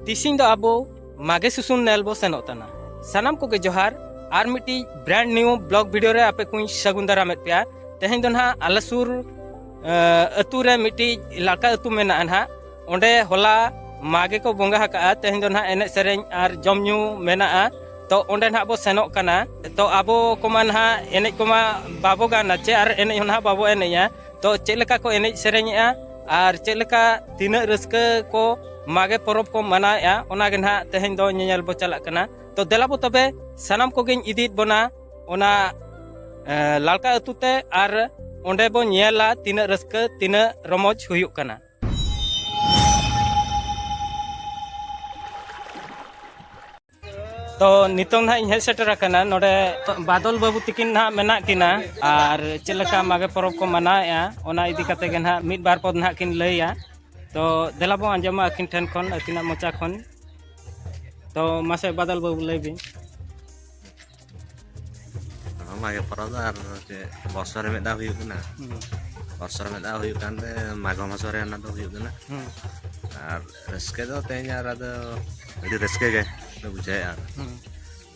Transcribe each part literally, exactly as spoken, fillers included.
ᱛᱤᱥᱤᱧ ᱫᱚ ᱟᱵᱚ ᱢᱟᱜᱮ ᱥᱩᱥᱩᱱ ᱧᱮᱞ ᱵᱚ ᱥᱮᱱᱚᱜ ᱠᱟᱱᱟ᱾ ᱥᱟᱱᱟᱢ ᱠᱚᱜᱮ ᱡᱚᱦᱟᱨ᱾ ᱟᱨ ᱢᱤᱫᱴᱤᱡ brand new vlog video ᱨᱮ ᱟᱯᱮ ᱠᱚᱧ ᱥᱟᱹᱜᱩᱱ ᱫᱟᱨᱟᱢᱮᱫ ᱯᱮᱭᱟ᱾ ᱛᱮᱦᱮᱧ ᱫᱚ ᱱᱟᱦᱟᱜ ᱟᱞᱮ ᱥᱩᱨ, ᱮ, ᱟᱹᱛᱩ ᱨᱮ ᱢᱤᱫᱴᱤᱡ ᱞᱟᱲᱠᱟ ᱟᱹᱛᱩ ᱢᱮᱱᱟᱜᱼᱟ ᱱᱟᱦᱟᱜ᱾ ᱚᱸᱰᱮ ᱦᱚᱞᱟ ᱢᱟᱜᱮ ᱠᱚ ᱵᱚᱸᱜᱟ ᱟᱠᱟᱜᱼᱟ᱾ ᱛᱮᱦᱮᱧ ᱫᱚ ᱱᱟᱦᱟᱜ ᱮᱱᱮᱡ ᱥᱮᱨᱮᱧ ᱟᱨ ᱡᱚᱢ ᱧᱩ ᱢᱮᱱᱟᱜᱼᱟ᱾ ᱛᱚ ᱚᱸᱰᱮ ᱱᱟᱦᱟᱜ ᱵᱚ ᱥᱮᱱᱚᱜ ᱠᱟᱱᱟ᱾ ᱛᱚ ᱟᱵᱚ ᱠᱚᱢᱟ ᱱᱟᱦᱟᱜ ᱮᱱᱮᱡ ᱠᱚᱢᱟ ᱵᱟᱵᱚ ᱜᱟᱱᱟ ᱪᱮ, ᱟᱨ ᱮᱱᱮᱡ ᱦᱚᱸ ᱱᱟᱦᱟᱜ ᱵᱟᱵᱚ ᱮᱱᱮᱡᱼᱟ᱾ ᱛᱚ ᱪᱮᱫ ᱞᱮᱠᱟ ᱠᱚ ᱮᱱᱮᱡ ᱥᱮᱨᱮᱧᱮᱜᱼᱟ ᱟᱨ ᱪᱮᱫ ᱞᱮᱠᱟ ᱛᱤᱱᱟᱹᱜ ᱨᱟᱹᱥᱠᱟᱹ ᱠᱚ ᱢᱟᱜᱮ ᱯᱚᱨᱚᱵᱽ ᱠᱚ ᱢᱟᱱᱟᱣᱮᱜᱼᱟ, ᱚᱱᱟ ᱜᱮ ᱱᱟᱦᱟᱜ ᱛᱮᱦᱮᱧ ᱫᱚ ᱧᱮᱧᱮᱞ ᱵᱚ ᱪᱟᱞᱟᱜ ᱠᱟᱱᱟ᱾ ᱛᱚ ᱫᱮᱞᱟ ᱵᱚ ᱛᱚᱵᱮ ᱥᱟᱱᱟᱢ ᱠᱚᱜᱮᱧ ᱤᱫᱤᱭᱮᱫ ᱵᱚᱱᱟ ᱚᱱᱟ, ᱮ, ᱞᱟᱲᱠᱟ ᱟᱹᱛᱩ ᱛᱮ, ᱟᱨ ᱚᱸᱰᱮ ᱵᱚ ᱧᱮᱞᱟ ᱛᱤᱱᱟᱹᱜ ᱨᱟᱹᱥᱠᱟᱹ, ᱛᱤᱱᱟᱹᱜ ᱨᱚᱢᱚᱡᱽ ᱦᱩᱭᱩᱜ ᱠᱟᱱᱟ᱾ ᱛᱚ ᱱᱤᱛᱚᱝ ᱱᱟᱦᱟᱜ ᱤᱧ ᱦᱮᱡ ᱥᱮᱴᱮᱨ ᱟᱠᱟᱱᱟ ᱱᱚᱰᱮ᱾ ᱵᱟᱫᱚᱞ ᱵᱟᱹᱵᱩ ᱛᱤᱠᱤᱱ ᱱᱟᱦᱟᱜ ᱢᱮᱱᱟᱜ ᱠᱤᱱᱟ, ᱟᱨ ᱪᱮᱫ ᱞᱮᱠᱟ ᱢᱟᱜᱮ ᱯᱚᱨᱚᱵᱽ ᱠᱚ ᱢᱟᱱᱟᱣᱮᱜᱼᱟ, ᱚᱱᱟ ᱤᱫᱤ ᱠᱟᱛᱮ ᱜᱮ ᱱᱟᱦᱟᱜ ᱢᱤᱫ ᱵᱟᱨ ᱯᱚᱫ ᱱᱟᱦᱟᱜ ᱠᱤᱱ ᱞᱟᱹᱭᱟ᱾ ᱛᱚ ᱫᱮᱞᱟ ᱵᱚᱱ ᱟᱸᱡᱚᱢᱟ ᱟᱹᱠᱤᱱ ᱴᱷᱮᱱ ᱠᱷᱚᱱ, ᱟᱹᱠᱤᱱᱟᱜ ᱢᱚᱪᱟ ᱠᱷᱚᱱ᱾ ᱛᱚ ᱢᱟᱥᱮ ᱵᱟᱫᱚᱞ ᱵᱟᱹᱵᱩ ᱞᱟᱹᱭ ᱵᱤᱱ᱾ ᱱᱚᱣᱟ ᱢᱟᱜᱮ ᱯᱚᱨᱚᱵᱽ ᱫᱚ ᱟᱨ ᱪᱮᱫ, ᱵᱚᱨᱥᱚ ᱨᱮ ᱢᱤᱫ ᱫᱷᱟᱣ ᱦᱩᱭᱩᱜ ᱠᱟᱱᱟ᱾ ᱵᱚᱨᱥᱚ ᱨᱮ ᱢᱤᱫ ᱫᱷᱟᱣ ᱦᱩᱭᱩᱜ ᱠᱟᱱᱛᱮ ᱢᱟᱜᱽ ᱢᱟᱥᱚ ᱨᱮ ᱚᱱᱟ ᱫᱚ ᱦᱩᱭᱩᱜ ᱠᱟᱱᱟ᱾ ᱟᱨ ᱨᱟᱹᱥᱠᱟᱹ ᱫᱚ ᱛᱮᱦᱮᱧ ᱟᱨ ᱟᱫᱚ ᱟᱹᱰᱤ ᱨᱟᱹᱥᱠᱟᱹ ᱜᱮ ᱵᱩᱡᱷᱟᱹᱣᱮᱫᱼᱟ᱾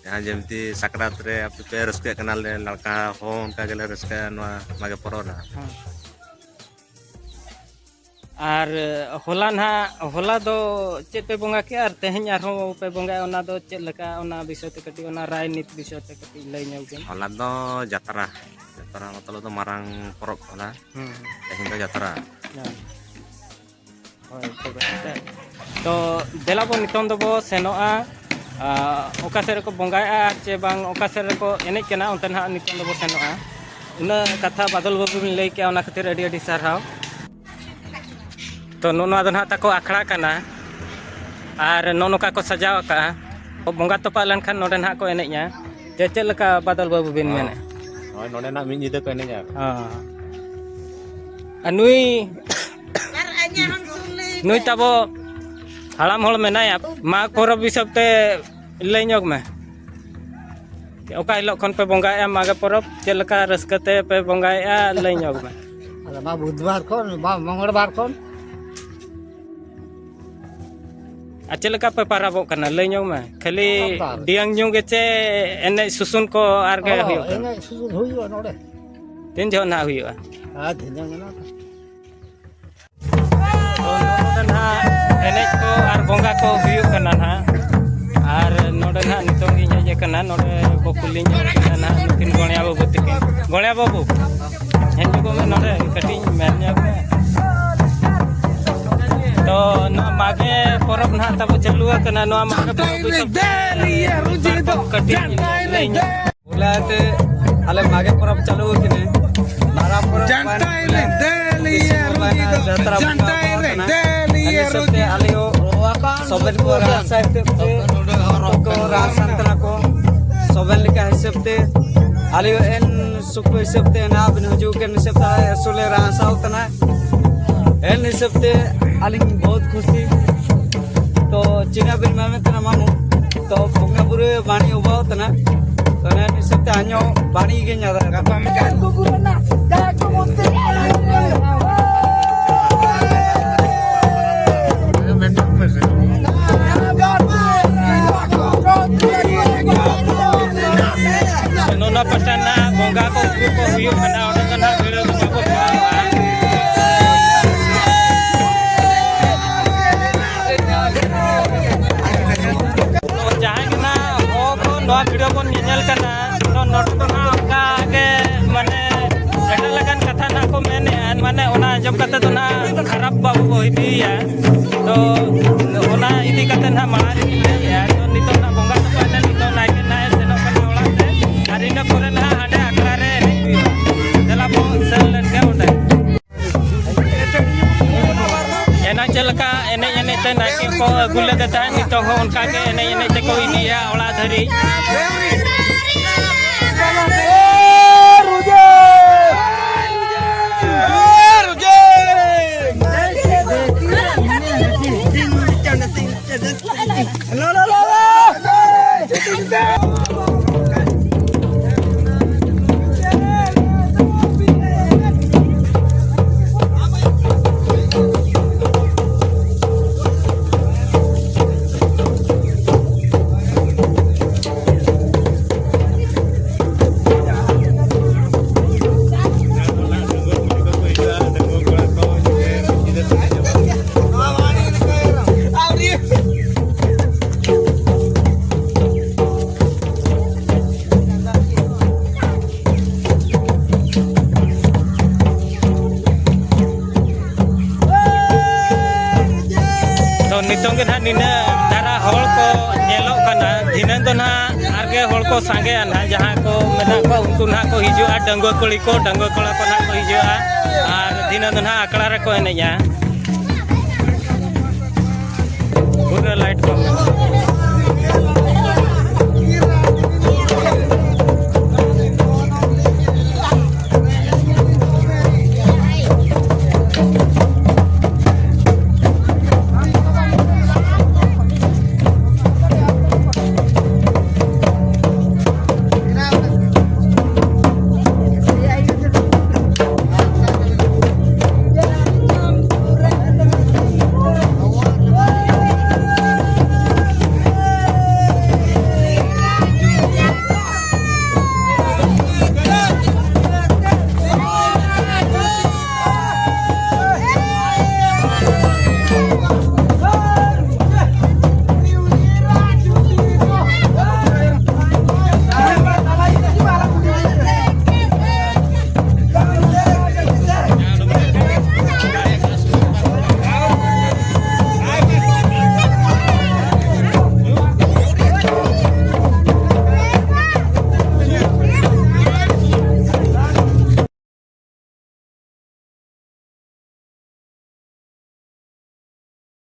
ᱡᱟᱦᱟᱸ ᱡᱮᱢᱛᱤ ᱥᱟᱠᱨᱟᱛ ᱨᱮ ᱟᱯᱮ ᱯᱮ ᱨᱟᱹᱥᱠᱟᱹᱜ ᱠᱟᱱᱟᱞᱮ, ᱞᱟᱲᱠᱟ ᱦᱚᱸ ᱚᱱᱠᱟ ᱜᱮᱞᱮ ᱨᱟᱹᱥᱠᱟᱹᱜᱼᱟ ᱱᱚᱣᱟ ᱢᱟᱜᱮ ᱯᱚᱨᱚᱵᱽ ᱨᱮᱦᱚᱸ᱾ ᱟᱨ ᱦᱚᱞᱟ ᱱᱟᱦᱟᱜ, ᱦᱚᱞᱟ ᱫᱚ ᱪᱮᱫ ᱯᱮ ᱵᱚᱸᱜᱟ ᱠᱮᱜᱼᱟ ᱟᱨ ᱛᱮᱦᱮᱧ ᱟᱨᱦᱚᱸ ᱯᱮ ᱵᱚᱸᱜᱟᱭᱟ, ᱚᱱᱟ ᱫᱚ ᱪᱮᱫ ᱞᱮᱠᱟ, ᱚᱱᱟ ᱵᱤᱥᱚᱭ ᱛᱮ ᱠᱟᱹᱴᱤᱡ, ᱚᱱᱟ ᱨᱟᱭᱱᱤᱛ ᱵᱤᱥᱚᱭ ᱛᱮ ᱠᱟᱹᱴᱤᱡ ᱞᱟᱹᱭ ᱧᱚᱜ ᱵᱤᱱ᱾ ᱦᱚᱞᱟ ᱫᱚ ᱡᱟᱛᱨᱟ, ᱡᱟᱛᱨᱟ ᱢᱚᱛᱞᱚᱵ ᱫᱚ ᱢᱟᱨᱟᱝ ᱯᱚᱨᱚᱵᱽ ᱦᱚᱞᱟ᱾ ᱦᱩᱸ᱾ ᱛᱮᱦᱮᱧ ᱫᱚ ᱡᱟᱛᱨᱟ᱾ ᱦᱮᱸ᱾ ᱦᱳᱭ, ᱛᱚᱵᱮ ᱮᱱᱛᱮᱫ᱾ ᱛᱚ ᱫᱮᱞᱟ ᱵᱚᱱ ᱱᱤᱛᱚᱝ ᱫᱚᱵᱚ ᱥᱮᱱᱚᱜᱼᱟ, ᱟᱨ ᱚᱠᱟ ᱥᱮᱫ ᱨᱮᱠᱚ ᱵᱚᱸᱜᱟᱭᱮᱜᱼᱟ ᱟᱨ ᱪᱮ ᱵᱟᱝ ᱚᱠᱟ ᱥᱮᱫ ᱨᱮᱠᱚ ᱮᱱᱮᱡ ᱠᱟᱱᱟ, ᱚᱱᱛᱮ ᱱᱟᱦᱟᱜ ᱱᱤᱛᱚᱝ ᱫᱚᱵᱚ ᱥᱮᱱᱚᱜᱼᱟ᱾ ᱩᱱᱟᱹᱜ ᱠᱟᱛᱷᱟ ᱵᱟᱫᱚᱞ ᱵᱟᱹᱵᱩ ᱵᱤᱱ ᱞᱟᱹᱭ ᱠᱮᱜᱼᱟ, ᱚᱱᱟ ᱠᱷᱟᱹᱛᱤᱨ ᱟᱹᱰᱤ ᱟᱹᱰᱤ ᱥᱟᱨᱦᱟᱣ᱾ ᱛᱚ ᱱᱚᱜᱼᱚ ᱱᱚᱣᱟ ᱫᱚ ᱱᱟᱦᱟᱜ ᱛᱟᱠᱚ ᱟᱠᱷᱲᱟ ᱠᱟᱱᱟ, ᱟᱨ ᱱᱚᱜᱼᱚ ᱱᱚᱝᱠᱟ ᱠᱚ ᱥᱟᱡᱟᱣ ᱟᱠᱟᱜᱼᱟ᱾ ᱵᱚᱸᱜᱟ ᱛᱚᱯᱟᱜ ᱞᱮᱱᱠᱷᱟᱱ ᱱᱚᱰᱮ ᱱᱟᱦᱟᱜ ᱠᱚ ᱮᱱᱮᱡᱼᱟ᱾ ᱪᱮ ᱪᱮᱫ ᱞᱮᱠᱟ ᱵᱟᱫᱚᱞ ᱵᱟᱹᱵᱩ ᱵᱤᱱ ᱢᱮᱱᱮᱫᱼᱟ? ᱦᱳᱭ, ᱱᱚᱰᱮ ᱱᱟᱜ ᱢᱤᱫ ᱧᱤᱫᱟᱹ ᱠᱚ ᱮᱱᱮᱡᱼᱟ᱾ ᱦᱚᱸ᱾ ᱟᱨ ᱱᱩᱭ, ᱱᱩᱭ ᱛᱟᱵᱚ ᱦᱟᱲᱟᱢ ᱦᱚᱲ ᱢᱮᱱᱟᱭᱟ, ᱢᱟᱜᱽ ᱯᱚᱨᱚᱵᱽ ᱵᱤᱥᱚᱭ ᱛᱮ ᱞᱟᱹᱭ ᱧᱚᱜ ᱢᱮ᱾ ᱚᱠᱟ ᱦᱤᱞᱳᱜ ᱠᱷᱚᱱ ᱯᱮ ᱵᱚᱸᱜᱟᱭᱮᱜᱼᱟ ᱢᱟᱜᱽ ᱯᱚᱨᱚᱵᱽ? ᱪᱮᱫ ᱞᱮᱠᱟ ᱨᱟᱹᱥᱠᱟᱹ ᱛᱮ ᱯᱮ ᱵᱚᱸᱜᱟᱭᱮᱜᱼᱟ? ᱞᱟᱹᱭ ᱧᱚᱜ ᱢᱮ᱾ ᱟᱫᱚ ᱢᱟ ᱵᱩᱫᱷᱵᱟᱨ ᱠᱷᱚᱱ, ᱢᱟ ᱢᱚᱝᱜᱚᱞᱵᱟᱨ ᱠᱷᱚᱱ᱾ ᱟᱨ ᱪᱮᱫ ᱞᱮᱠᱟ ᱯᱮ ᱯᱟᱨᱟᱵᱚᱜ ᱠᱟᱱᱟ, ᱞᱟᱹᱭ ᱧᱚᱜ ᱢᱮ? ᱠᱷᱟᱹᱞᱤ ᱯᱟᱨᱟᱵᱽ ᱫᱚ᱾ ᱰᱤᱭᱟᱝ ᱧᱩ ᱜᱮ ᱪᱮ ᱮᱱᱮᱡ ᱥᱩᱥᱩᱱ ᱠᱚ ᱟᱨ ᱜᱮ ᱦᱚᱸ, ᱦᱩᱭᱩᱜ ᱠᱟᱱᱟ? ᱮᱱᱮᱡ ᱥᱩᱥᱩᱱ ᱦᱩᱭᱩᱜᱼᱟ ᱱᱚᱰᱮ᱾ ᱛᱤᱱ ᱡᱚᱦᱚᱜ ᱱᱟᱦᱟᱜ ᱦᱩᱭᱩᱜᱼᱟ? ᱟᱨ ᱫᱷᱤᱱᱟᱹᱝ ᱢᱮᱱᱟᱜᱼᱟ᱾ ᱛᱚ, ᱱᱚᱰᱮ ᱱᱟᱦᱟᱜ ᱮᱱᱮᱡ ᱠᱚ ᱟᱨ ᱵᱚᱸᱜᱟ ᱠᱚ ᱦᱩᱭᱩᱜ ᱠᱟᱱᱟ ᱱᱟᱦᱟᱜ᱾ ᱟᱨ ᱱᱚᱰᱮ ᱱᱟᱦᱟᱜ ᱱᱤᱛᱚᱝ ᱜᱤᱧ ᱦᱮᱡ ᱟᱠᱟᱱᱟ, ᱱᱚᱰᱮ ᱵᱚᱠᱩᱞ ᱞᱤᱧ ᱧᱮᱞ ᱠᱮᱫᱟ ᱱᱟᱦᱟᱜ, ᱱᱩᱠᱤᱱ ᱜᱚᱬᱭᱟ ᱵᱟᱹᱵᱩ ᱛᱟᱹᱠᱤᱱ᱾ ᱜᱚᱬᱭᱟ ᱵᱟᱹᱵᱩ, ᱦᱮᱡ ᱧᱚᱜᱚᱜ ᱢᱮ ᱱᱚᱰᱮ, ᱠᱟᱹᱴᱤᱡ ᱤᱧ ᱢᱮᱱ ᱧᱚᱜ ᱢᱮ᱾ ᱛᱚ, ᱱᱚᱣᱟ ᱢᱟᱜᱮ ᱯᱚᱨᱚᱵᱽ ᱱᱟᱦᱟᱜ ᱛᱟᱵᱚ ᱪᱟᱹᱞᱩ ᱟᱠᱟᱱᱟ, ᱱᱚᱣᱟ ᱢᱟᱜᱮ ᱯᱚᱨᱚᱵᱽ ᱵᱤᱥᱚᱭ ᱛᱮ ᱵᱟᱨ ᱠᱚᱢ ᱠᱟᱹᱴᱤᱡ ᱞᱟᱹᱭ ᱧᱚᱜ ᱢᱮ᱾ ᱵᱚᱞᱮ ᱛᱮ ᱟᱞᱮ ᱢᱟᱜᱮ ᱯᱚᱨᱚᱵᱽ ᱪᱟᱹᱞᱩ ᱟᱠᱟᱱᱟ᱾ ᱢᱟᱨᱟᱝ ᱯᱚᱨᱚᱵᱽ ᱡᱟᱱᱛᱟᱭ ᱨᱮ ᱫᱮᱞᱤᱭᱟ ᱨᱩᱡᱤ ᱫᱚ, ᱡᱟᱛᱨᱟ ᱵᱚᱸᱜᱟ ᱡᱟᱱᱛᱟᱭ ᱨᱮ ᱟᱠᱟᱱᱟ᱾ ᱫᱮᱞᱤᱭᱟ ᱮᱱ ᱦᱤᱥᱟᱹᱵ ᱛᱮ ᱨᱩᱡᱤ᱾ ᱟᱞᱮ ᱦᱚᱸ ᱥᱚᱵᱮᱱ ᱠᱚ ᱨᱟᱥᱟ ᱦᱤᱥᱟᱹᱵ ᱛᱮ ᱠᱚ ᱨᱟᱥᱟᱱ ᱠᱟᱱᱟ ᱠᱚ᱾ ᱥᱚᱵᱮᱱ ᱞᱮᱠᱟ ᱦᱤᱥᱟᱹᱵ ᱛᱮ ᱟᱞᱮ ᱦᱚᱸ ᱮᱱ ᱥᱩᱠ ᱦᱤᱥᱟᱹᱵ ᱛᱮ ᱱᱟ ᱵᱤᱱ ᱦᱤᱡᱩᱜ ᱠᱟᱱ ᱦᱤᱥᱟᱹᱵ ᱛᱮ ᱟᱞᱮ ᱟᱹᱥᱩᱞ ᱞᱮ ᱨᱟᱥᱟᱣ ᱛᱟᱦᱮᱱᱟ᱾ ᱮᱱ ᱦᱤᱥᱟᱹᱵ ᱛᱮ ᱟᱹᱞᱤᱧ ᱵᱚᱦᱩᱛ ᱠᱷᱩᱥᱤ᱾ ᱛᱚ ᱪᱤᱱᱟ ᱵᱤᱱ ᱢᱮᱱ ᱛᱟᱦᱮᱱᱟ ᱢᱟᱢᱩ, ᱛᱚ ᱵᱚᱸᱜᱟ ᱵᱩᱨᱩ ᱵᱟᱹᱲᱤ ᱚᱵᱷᱟᱣ ᱛᱟᱦᱮᱱᱟ᱾ ᱛᱚ ᱚᱱᱟ ᱦᱤᱥᱟᱹᱵ ᱛᱮ ᱟᱧᱚ ᱵᱟᱹᱲᱤ ᱜᱮ ᱧᱟᱫᱟ ᱜᱟᱯᱟ ᱢᱮᱭᱟᱝ᱾ ᱱᱚᱣᱟ ᱯᱟᱥᱴᱟ ᱨᱮᱱᱟᱜ ᱵᱚᱸᱜᱟ ᱠᱚ ᱩᱱᱠᱩ ᱠᱚ ᱦᱩᱭᱩᱜ ᱠᱟᱱᱟ, ᱚᱸᱰᱮ ᱫᱚ ᱱᱟᱦᱟᱜ ᱵᱷᱤᱲ ᱫᱚ ᱵᱟᱠᱚ ᱠᱚᱨᱟᱣᱟ᱾ ᱛᱚ ᱡᱟᱦᱟᱸᱭ ᱜᱮ ᱱᱟᱦᱟᱜ ᱦᱚᱲ ᱠᱚ ᱱᱚᱣᱟ ᱵᱷᱤᱰᱤᱭᱳ ᱵᱚᱱ ᱧᱮᱧᱮᱞ ᱠᱟᱱᱟ, ᱛᱚ ᱱᱚᱰᱮ ᱫᱚ ᱱᱟᱦᱟᱜ ᱚᱱᱠᱟ ᱜᱮ ᱢᱟᱱᱮ ᱮᱴᱟᱜ ᱞᱮᱠᱟᱱ ᱠᱟᱛᱷᱟ ᱱᱟᱦᱟᱜ ᱠᱚ ᱢᱮᱱᱮᱫᱼᱟ, ᱢᱟᱱᱮ ᱚᱱᱟ ᱟᱸᱡᱚᱢ ᱠᱟᱛᱮ ᱫᱚ ᱱᱟᱦᱟᱜ ᱠᱷᱟᱨᱟᱯ ᱵᱟᱵᱚ ᱤᱫᱤᱭᱟ᱾ ᱛᱚ ᱚᱱᱟ ᱤᱫᱤ ᱠᱟᱛᱮ ᱱᱟᱦᱟᱜ ᱢᱟᱲᱟᱝ ᱨᱮᱜᱮᱧ ᱞᱟᱹᱭᱮᱫᱼᱟ, ᱛᱚ ᱱᱤᱛᱚᱜ ᱱᱟᱦᱟᱜ ᱵᱚᱸᱜᱟ ᱛᱟᱠᱚ ᱮᱱᱮᱡ ᱱᱤᱛᱚᱜ ᱱᱟᱭᱠᱮ ᱱᱟᱦᱟᱜ ᱮ ᱥᱮᱱᱚᱜ ᱠᱟᱱᱟ ᱚᱲᱟᱜ ᱛᱮ, ᱟᱨ ᱤᱱᱟᱹ ᱯᱚᱨᱮ ᱱᱟᱦᱟᱜ ᱦᱟᱸᱰᱮ ᱟᱠᱷᱲᱟ ᱨᱮ ᱮᱱᱮᱡ ᱦᱩᱭᱩᱜᱼᱟ᱾ ᱫᱮᱞᱟ ᱵᱚᱱ ᱥᱮᱱ ᱞᱮᱱ ᱜᱮ ᱚᱸᱰᱮ᱾ ᱮᱱᱟᱝ ᱪᱮᱫ ᱞᱮᱠᱟ ᱮᱱᱮᱡ ᱮᱱᱮᱡ ᱛᱮ ᱱᱟᱭᱠᱮ ᱠᱚ ᱟᱹᱜᱩ ᱞᱮᱫᱮ ᱛᱟᱦᱮᱸᱫ, ᱱᱤᱛᱚᱜ ᱦᱚᱸ ᱚᱱᱠᱟ ᱜᱮ ᱮᱱᱮᱡ ᱮᱱᱮᱡ ᱛᱮᱠᱚ ᱤᱫᱤᱭᱟ ᱚᱲᱟᱜ ᱫᱷᱟᱹᱨᱤᱡ᱾ ᱱᱤᱱᱟᱹᱜ ᱫᱷᱟᱨᱟ ᱦᱚᱲ ᱠᱚ ᱧᱮᱞᱚᱜ ᱠᱟᱱᱟ, ᱫᱷᱤᱱᱟᱹᱝ ᱫᱚ ᱱᱟᱦᱟᱜ ᱟᱨᱜᱮ ᱦᱚᱲ ᱠᱚ ᱥᱟᱸᱜᱮᱜᱼᱟ ᱱᱟᱦᱟᱜ, ᱡᱟᱦᱟᱸᱭ ᱠᱚ ᱢᱮᱱᱟᱜ ᱠᱚᱣᱟ ᱩᱱᱠᱩ ᱱᱟᱦᱟᱜ ᱠᱚ ᱦᱤᱡᱩᱜᱼᱟ, ᱰᱟᱺᱜᱩᱣᱟᱹ ᱠᱩᱲᱤ ᱠᱚ, ᱰᱟᱺᱜᱩᱣᱟᱹ ᱠᱚᱲᱟ ᱠᱚ ᱱᱟᱦᱟᱜ ᱠᱚ ᱦᱤᱡᱩᱜᱼᱟ, ᱟᱨ ᱫᱷᱤᱱᱟᱹᱝ ᱫᱚ ᱱᱟᱦᱟᱜ ᱟᱠᱷᱲᱟ ᱨᱮᱠᱚ ᱮᱱᱮᱡᱼᱟ᱾